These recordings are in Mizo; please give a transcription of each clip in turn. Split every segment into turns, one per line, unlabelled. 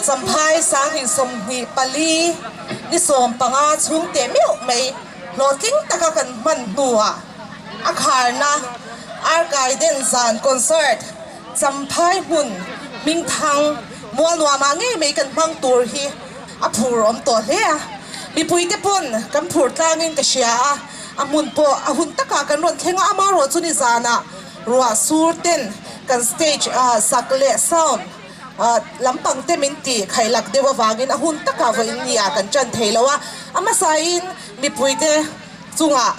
Champhai 2024 ni 15 chhung teh meuh mai hlawhtling taka kan hman hnuah a kharna Arkaiden zan concert Champhai hmun hmingthang mual nuamah ngei mai kan hmang tur hi a phur awm tawh hle a. Mipuite pawn kan phur tlangin ka hria a, a hmun pawh a hun takah kan rawn thleng a, amaherawh chu nizanah ruah sur ten kan stage sak leh sound lampang te min ti khailak deuh avangin a hun takah vawiin ni ah kan tan thei lo a, a hmasain mipuite chungah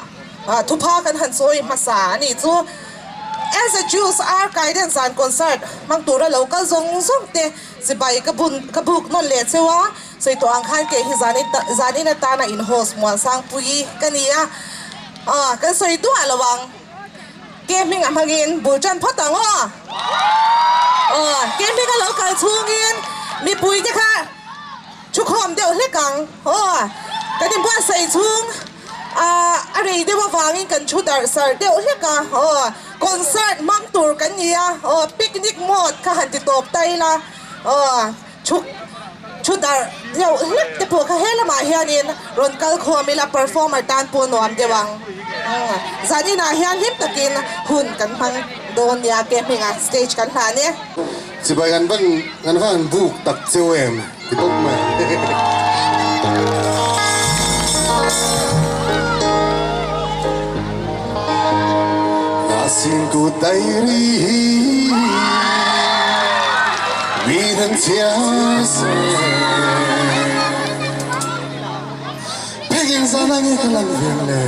thupha kan han sawi hmasa a nih chu. As a Jews Ar Guidance and Concert hmang tura lo kal zawng zawng te chibai ka bun ka buk nawn leh cheu a, sawi tawh ang khan kei hi zanin atana in host Muansangpuii ka ni a, kan sawi duah lo ang. Ke hming a hmangin bul tan phawt ang aw. Aw, ke hming a lo kal chhungin mipui te kha thukhawm deuh hlek ang aw. Kan inbuatsaih chhung a rei deuh avangin kan thu darh sarh deuh hlek a aw. Concert hmang tur kan ni a aw, picnic mode kha han ti tawp ta ila aw. Chhuk thu darh deuh hlek te pawh kha he lamah hianin rawn kal khawm ila performer tan pawh nuam deuh ang. Zaninah hian hlim takin hun kan hmang dawn nia ke hminga stage kan hlan e.
Chibai kan van kan van buk tak cheu em ti bawk mai. Hnahsingku dairi hi. Mi dang chia se Pegin zan ang e ka lang veng le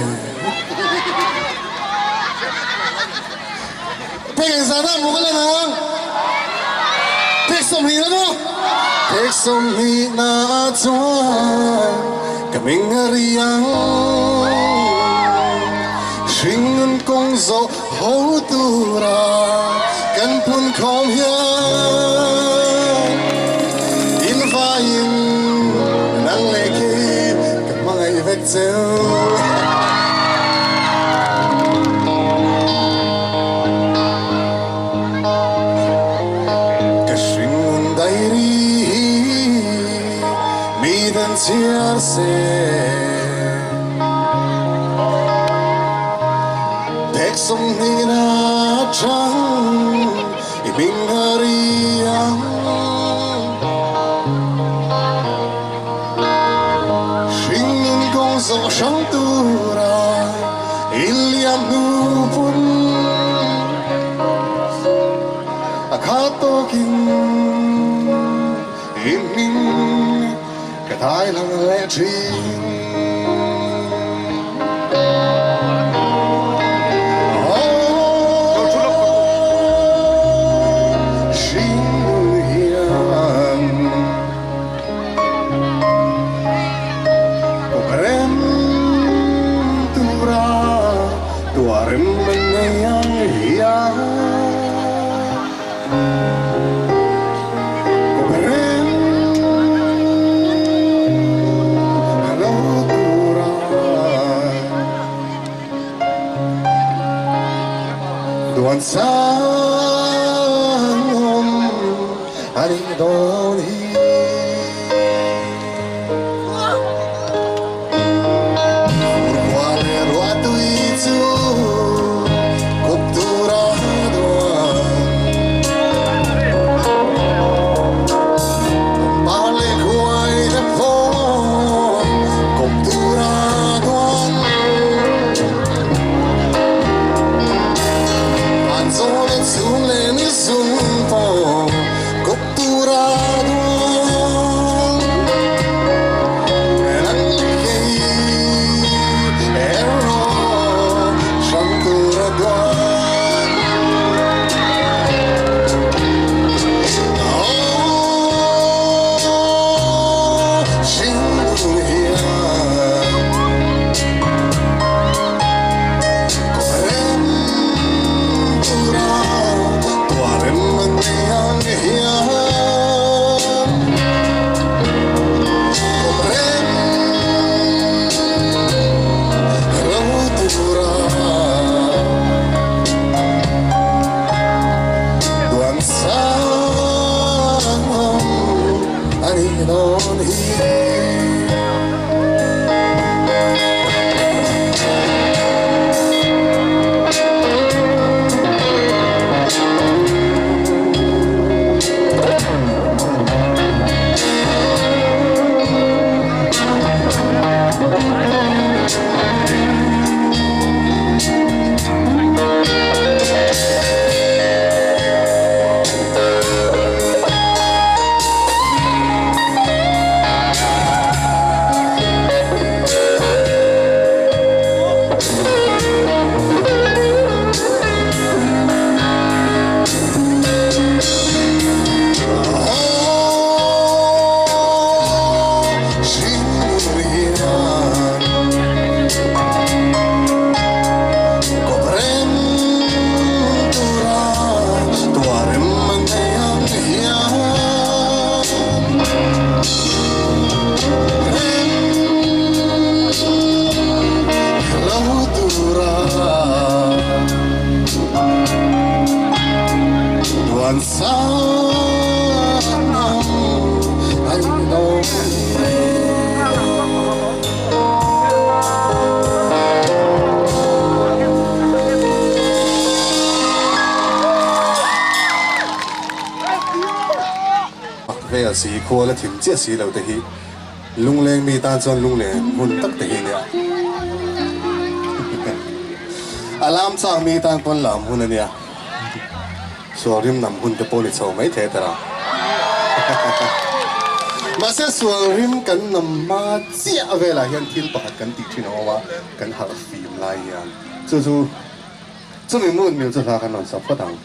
Pegin zan ang mo ka lang ang Pek 20 na mo Pek 20 na chuan ka ming a riang Hringnun kawng zawh ho tura kan phun khawm hian in vaiin nang leh kei ka hmangaih vek cheu. Ka hringnun dairi hi mi dan chhiar se. Phek 20 na atang i hming a ri ang. Hringnun kawng zawh hrang tura i liam hnu pun a khat tawkin i hming Ka thai lang leh thin. Oh, hring hian kawk rem tura tuah rem an nei ang hian. Duan sang awm a nih dawn hi. Furkhua leh ruahtui chu khup tur a duan. Pangpar leh khuai te pawh kawp tur a duan. Van zawl leh chhung leh ni zung pawh kawp tur a duan. Nang leh kei erawh hrang tur a duan. Aw, hringnun hian kawrem tura tuarem. dawn hi. Vel si khual a thim chiah si lo te hi lungleng mi tan chuan lunglen hun tak te hi nia. A lam chak mi tan pawn lam hun a nia. Sual rim nam hun te pawh ni chho mai thei tara. Mahse sual rim kan nam hma chiah velah hian thil pakhat kan tih thin a awm a, kan harh fim lai hian chu chu chumi mood mil chu hla kan rawn sa phawt ang.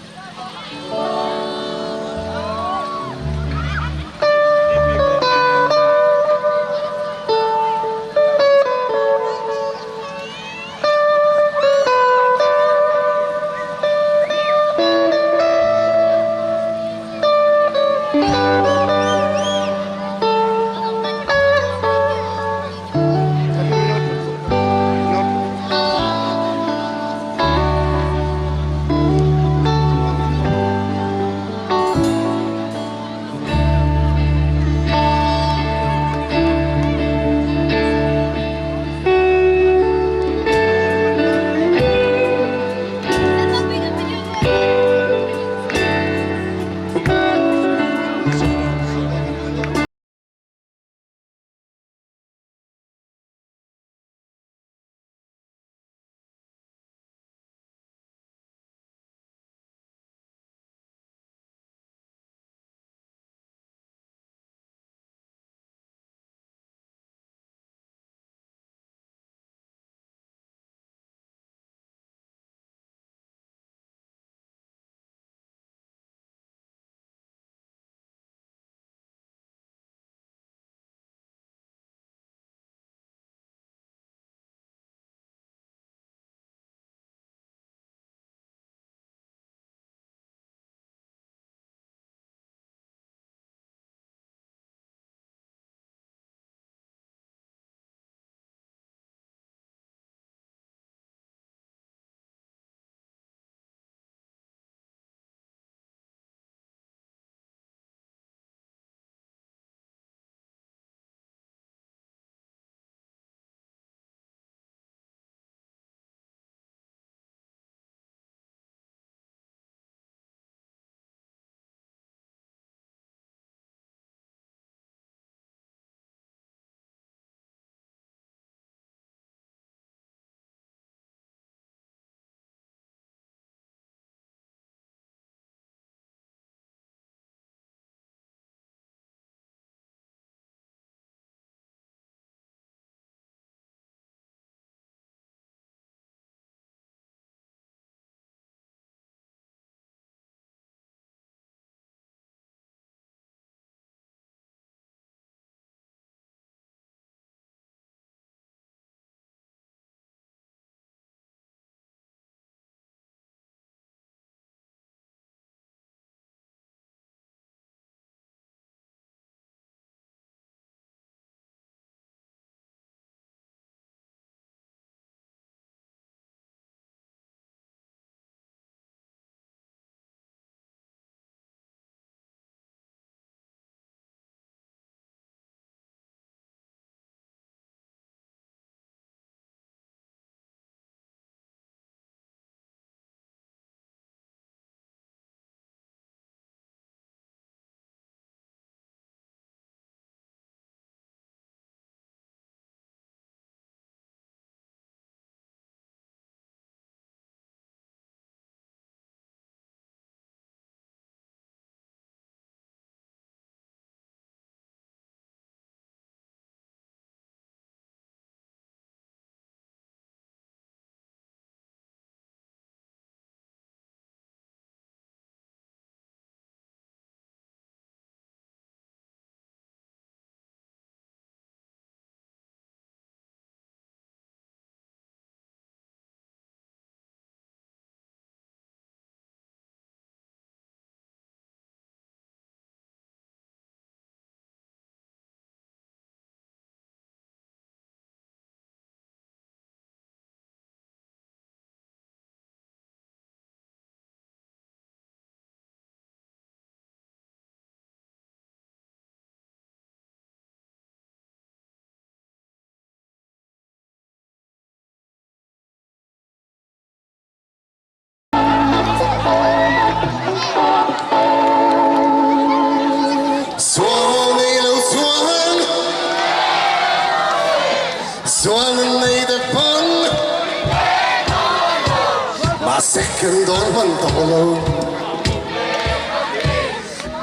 Kan dawn hman tawh lo.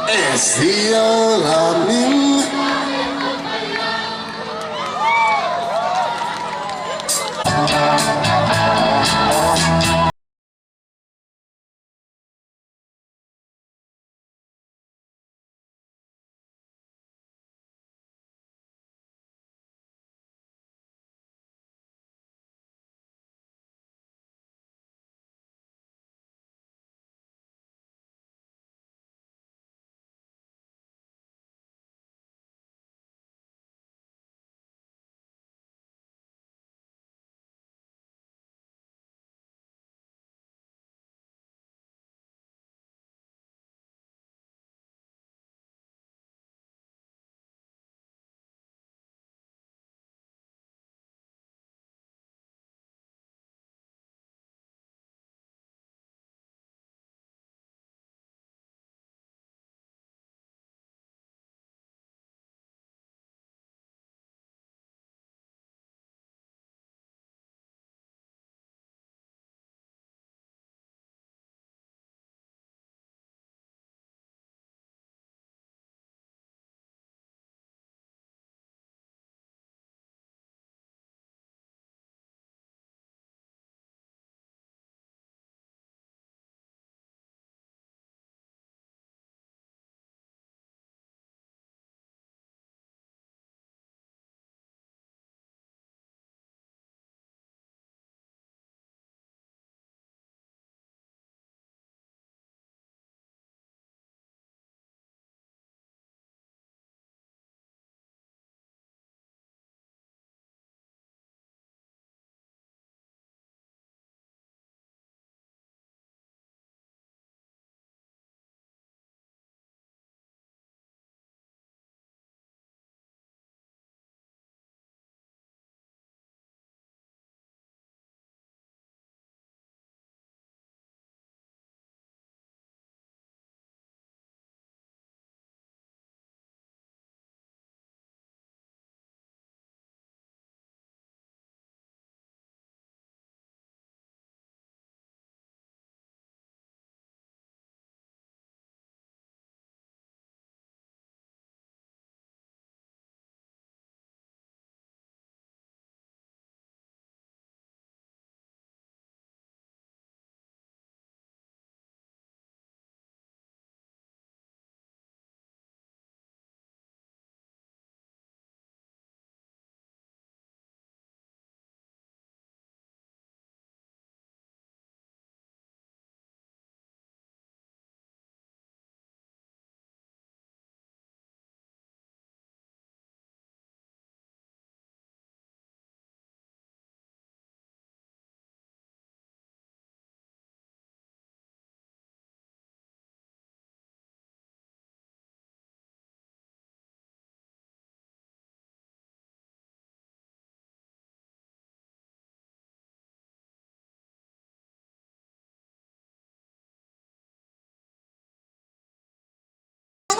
Asia lamin.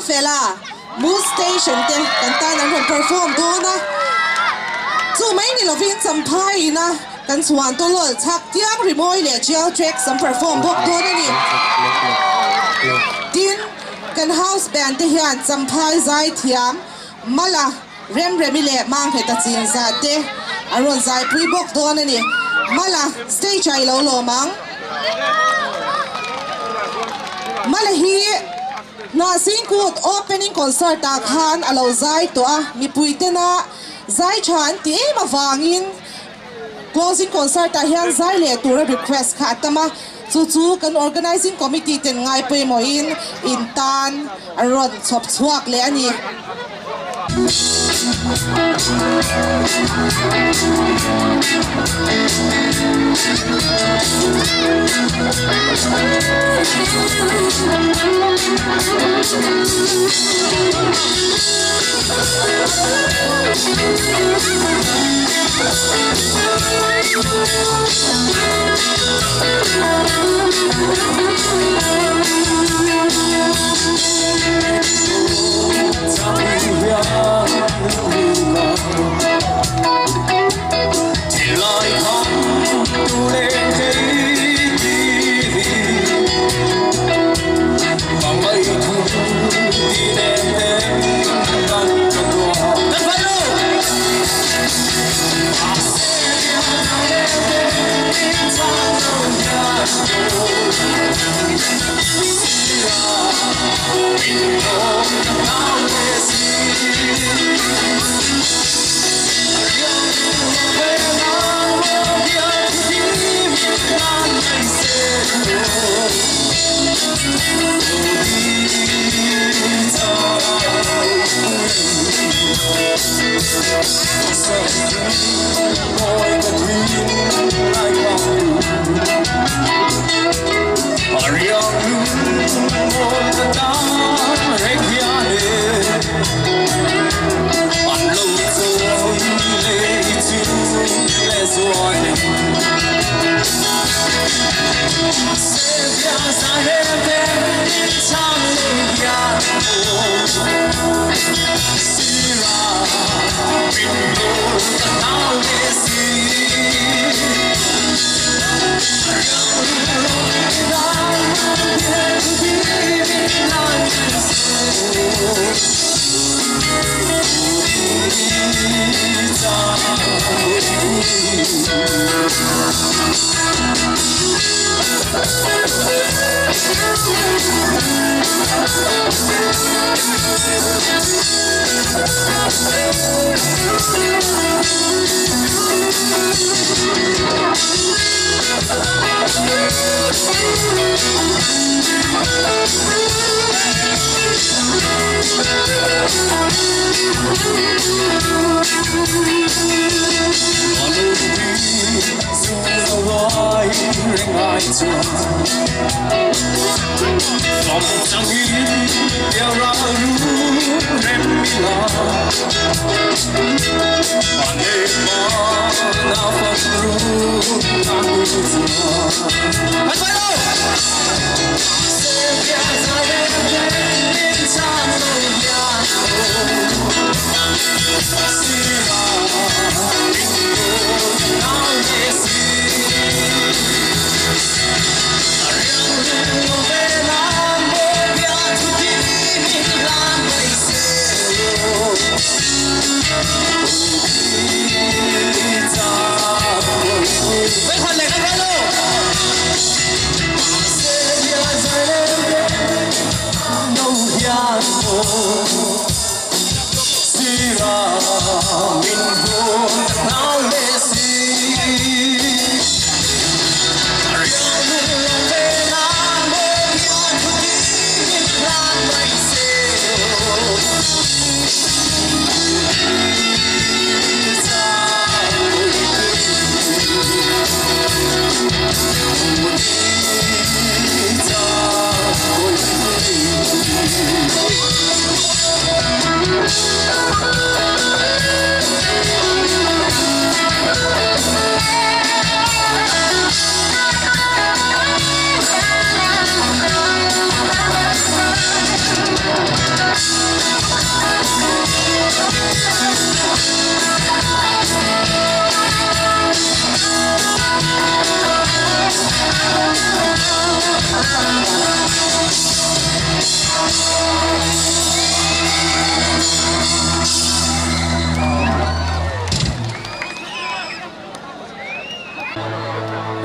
Fela, Moose Station te kan tan an rawn perform dawn a, chu mai ni lovin Champhai ina kan chhuan tawlawl chhak tiang rimawi leh Jail Tracks an perform bawk dawn a ni. Tin, kan house band te hian Champhai zai thiam Mala, Remremi leh Mangheta chin zat te an rawn zaipui bawk dawn a ni. Mala, stage ah i lo lawm ang. Mala hi Hnahsing Kut opening concert ah khan a lo zai tawh a, mipui tena zai tha an ti em avangin Closing concert ah hian zai leh tura request kha a tam a, chu chu kan organising committee ten ngai pawimawhin in tan a rawn chhawp chhuak leh a ni.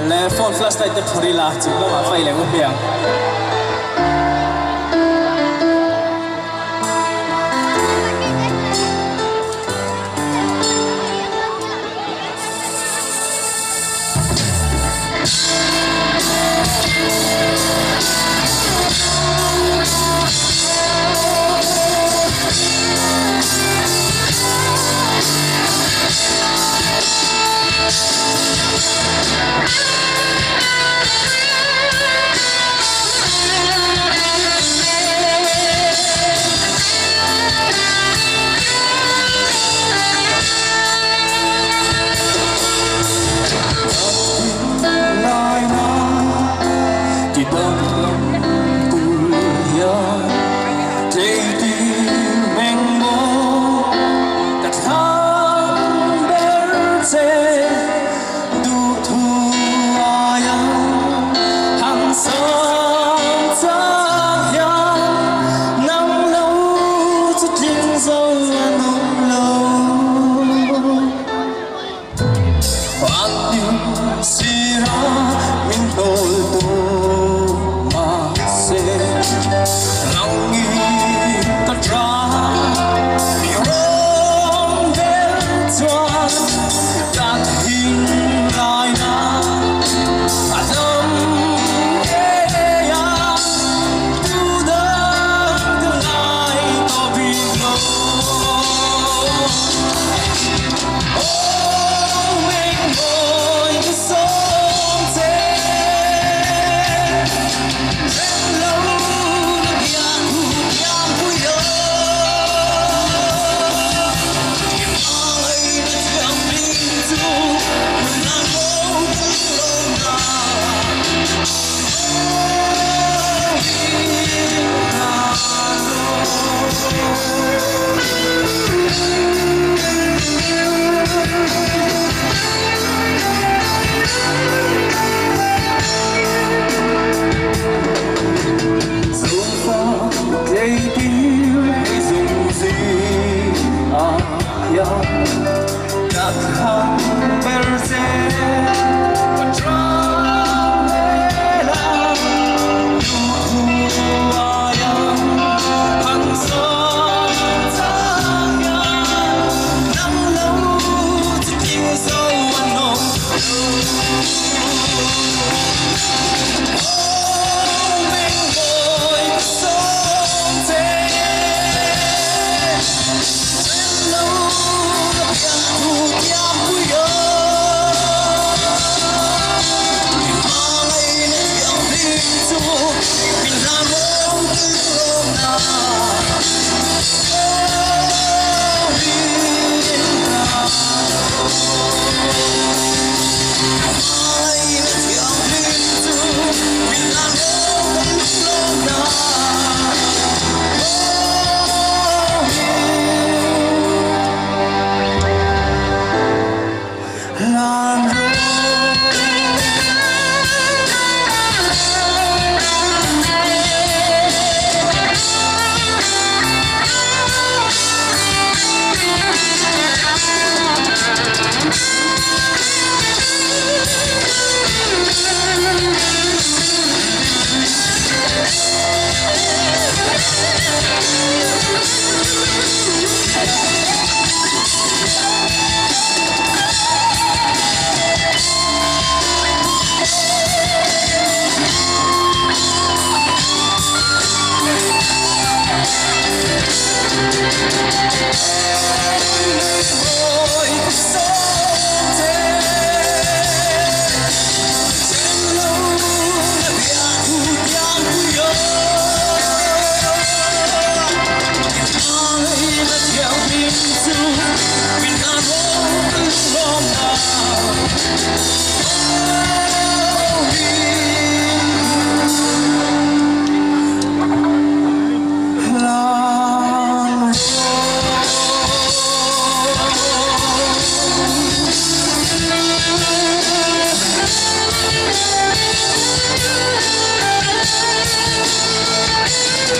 Le phone flashlight te phur ila chung lamah fai leh ngawt mai ang.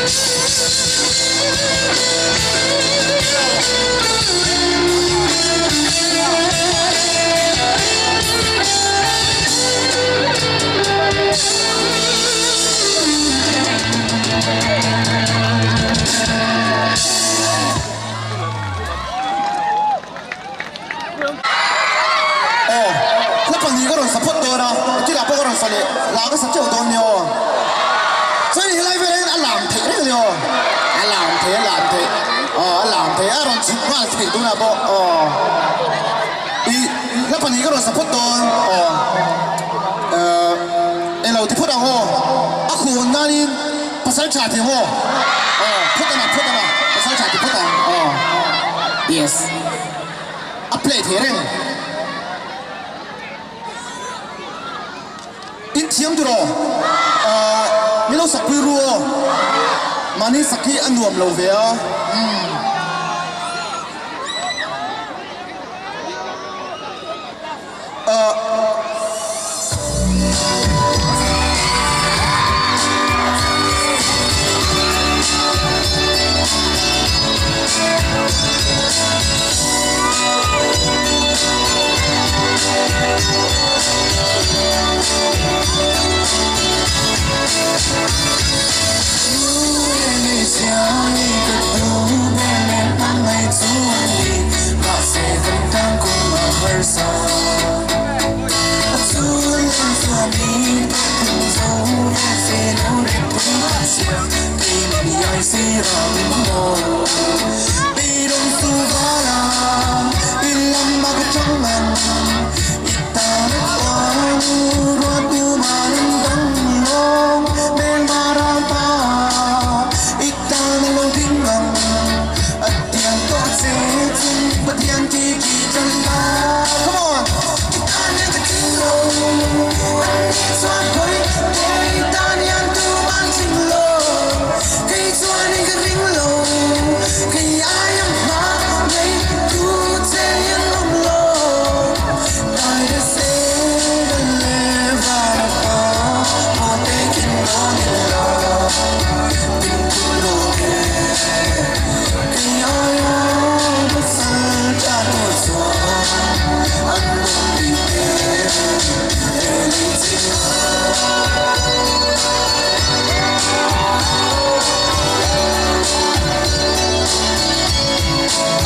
Aw, hla pahnih ka rawn sa phawt dawn a, kila pawh ka rawn sa leh hla ka sa teuh dawn nia aw. Chuan helai velah hian a lam theih reng ania aw, a lam theih a lam theih aw a lam theih a rawn chhuk nghal theih tunah pawh aw. Ih hla pahnih ka rawn sa phawt dawn aw, eh englo ti phawt ang aw, a khuh nanin pasal tha ti ang aw, aw phawt ang a phawt ang a pasal tha ti phawt ang aw yes. A play thei reng. In thiam tur aw. Ahh min lo sak pui ru aw. Mahni sak hi a nuam lo ve a. Umm. Ahh.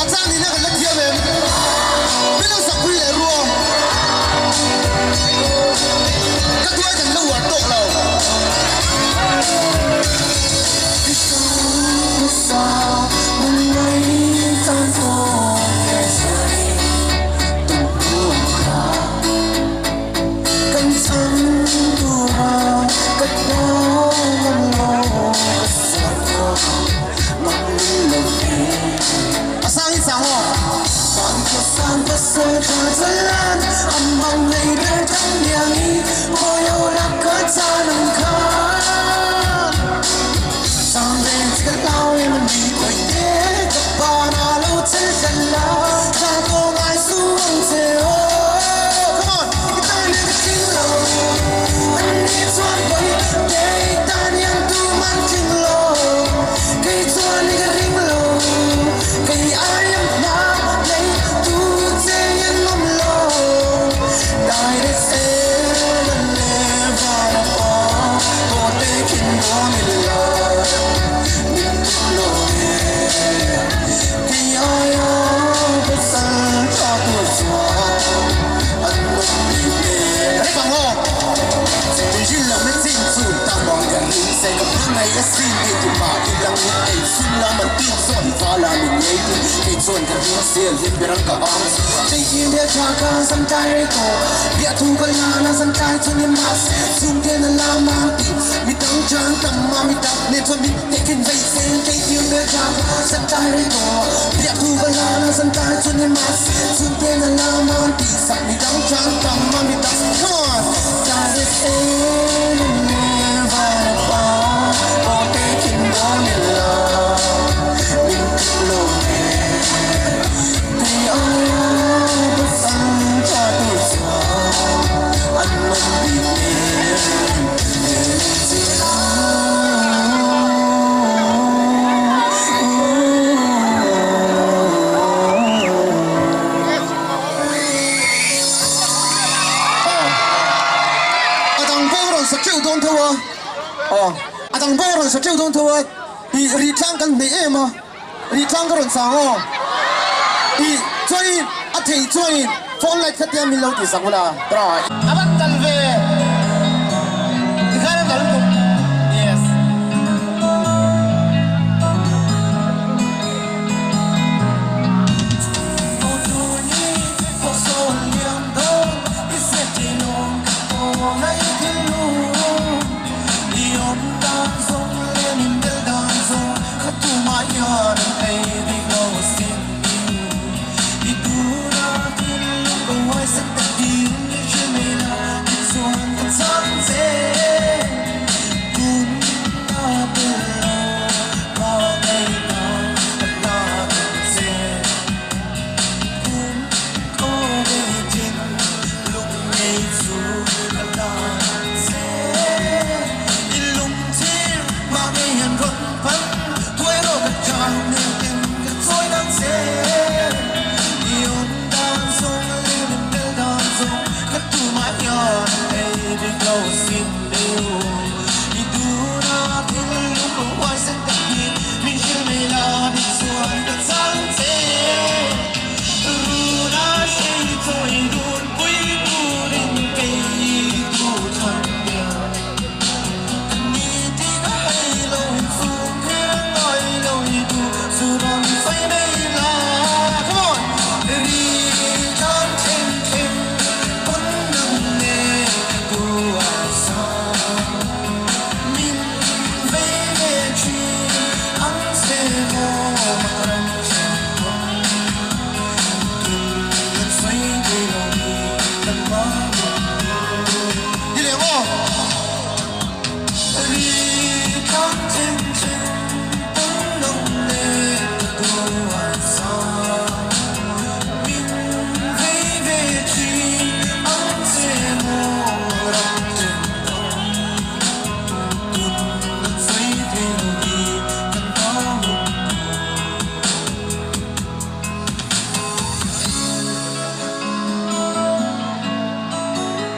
A chang nihna kan la thiam em? Min lo sak pui leh ruang. Ka duai kan la uar tawk lo. A sang hi sang aw. rawn sa teuh dawn tho a, ih rih tlang kan hneih em a, rih tlang ka rawn sang aw. Ih chuanin a theih chuanin phone light kha tia min lo tih sak ula try. A van dal ve tikhan a dal lutuk yes.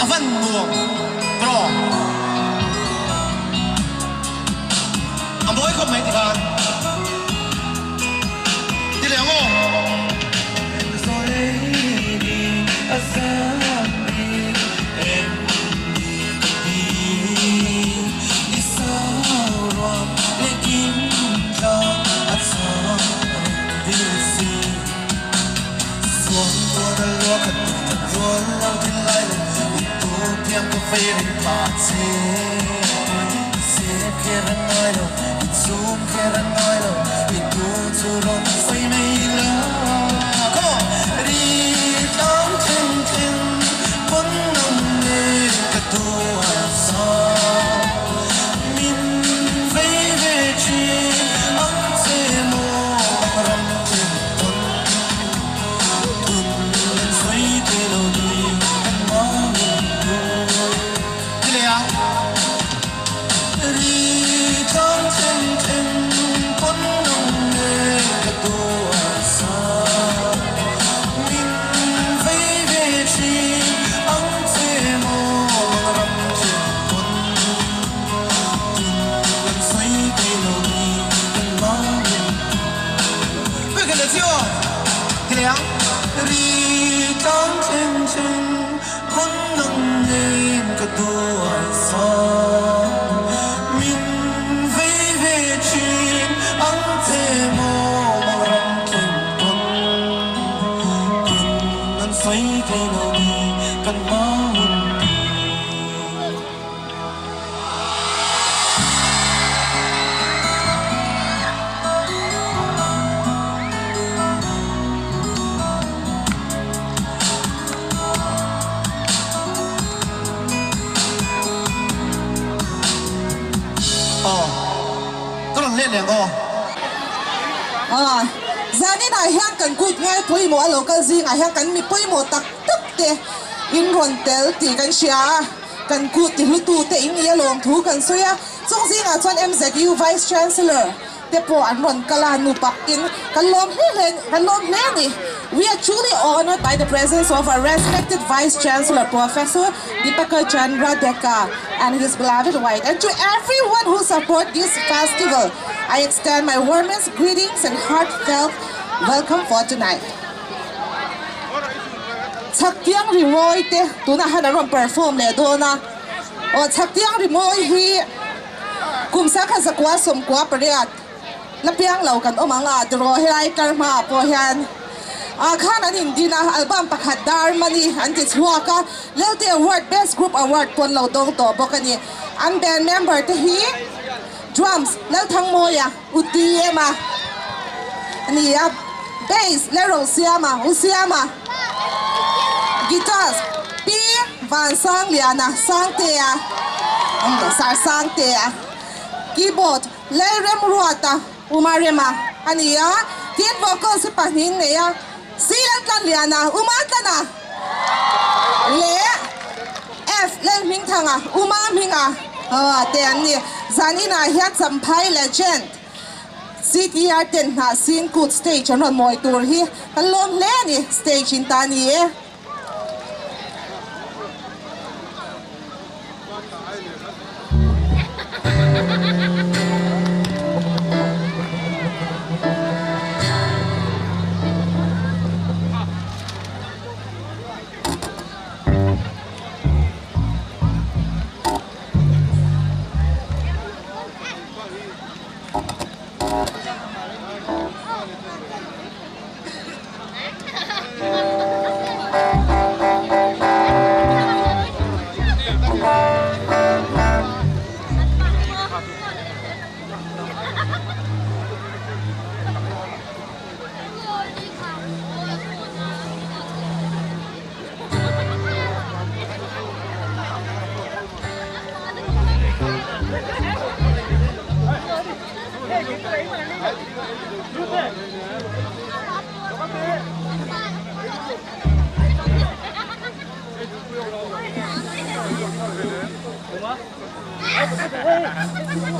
A van nuam bro. A mawi khawp mai tikhan. Ti leh ang aw. Aw, ka rawn let leh ang aw.
Aw, zaninah hian kan kut ngai pawimawh a lo kal zingah hian kan mi pawimawh tak tak te in rawn tel tih kan hria a, kan kut ti hlutute in nih alawm thu kan sawi a, chung zingah chuan MZU Vice Chancellor te pawh an rawn kal a, nupak in kan lawm hle hle kan lawm hle a ni. We are truly honored by the presence of our respected Vice Chancellor, Professor Dipakar Chandra Deka, and his beloved wife. And to everyone who support this festival, I extend my warmest greetings and heartfelt welcome for tonight. Chhaktiang Rimawi te tunah han an rawn perform leh dawn a, aw Chhaktiang Rimawi hi kum sangkhat zakua sawmkua pariat la piang lo kan awm ang a tiraw helai kar hmaah pawh hian ah khan an indin a, album pakhat Darmani an ti chhuak a, Lelte Award Best Group Award pawn lo dawng tawh bawk a ni. An band member te hi Drums Lalthangmawia, U TM-a a ni a, Bass Lalrosiama, U Siama, Guitars Pi Vansangliana, Sangtea, Sir Sangtea, Keyboard Lalremruata, U Marema a ni a, tin Vocals hi pahnih nei a, C Laltlanliana, U Matlana leh F Lalhmingthanga, U Mahminga te an ni. Zan inah hian Champhai Legend CTR ten hnah sin kut stage an rawn mawi tur hi kan lawm hle a ni, stage in ta a ni e.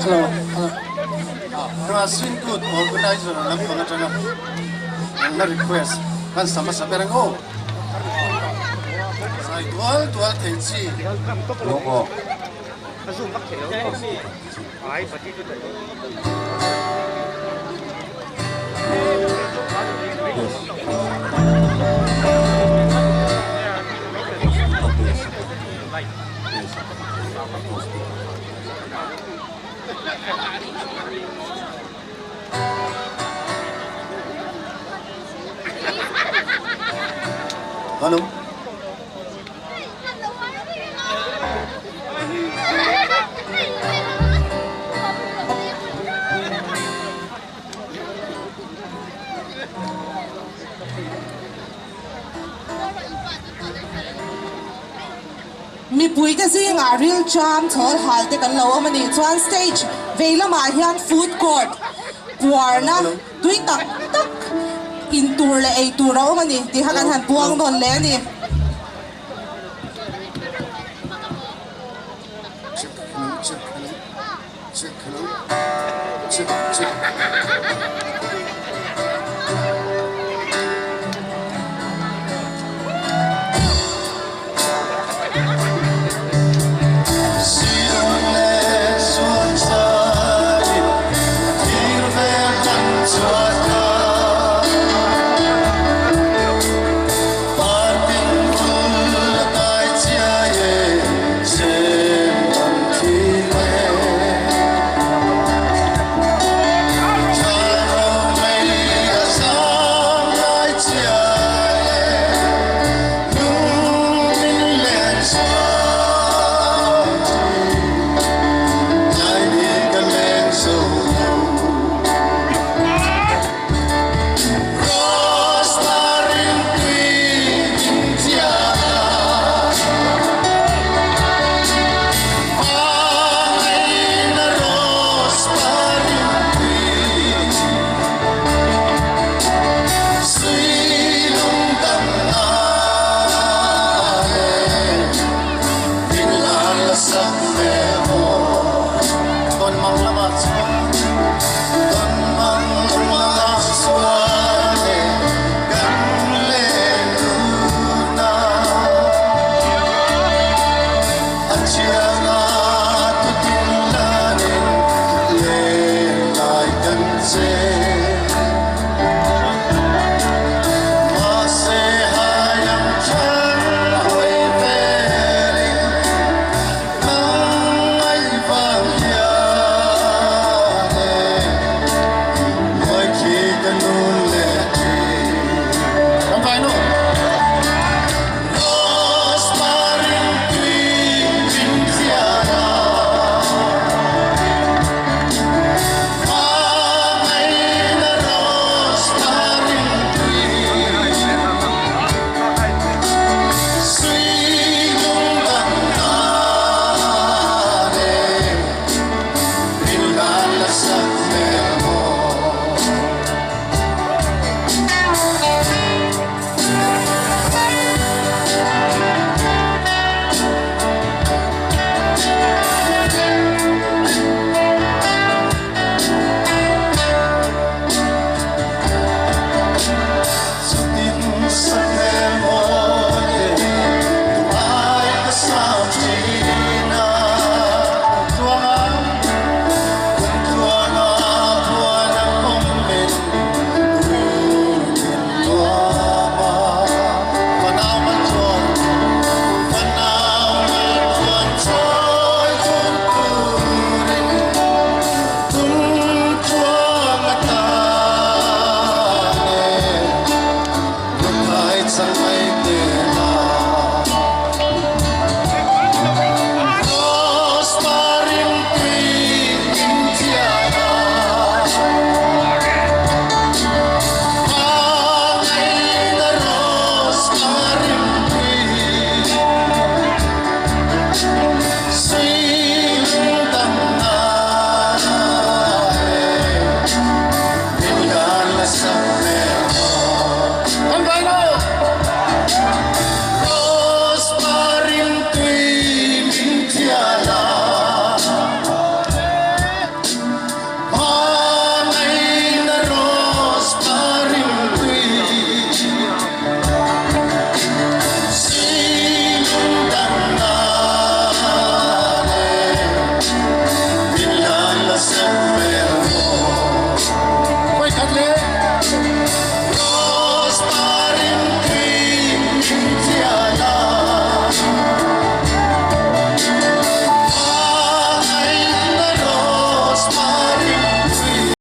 Hello, hello. Krasin Kut organizer lampang atanga an la request kan sa hmasa ber ang aw. Zai tual tual thei chi. Hello.
Mipui te zingah ril cham chhawl hal te kan lo awm a nih chuan stage vei lamah hian food court puarna tui tak tak in tur leh ei tur a awm a ni tih kha kan han puang nawn leh a ni.
Check hello check hello check hello check check.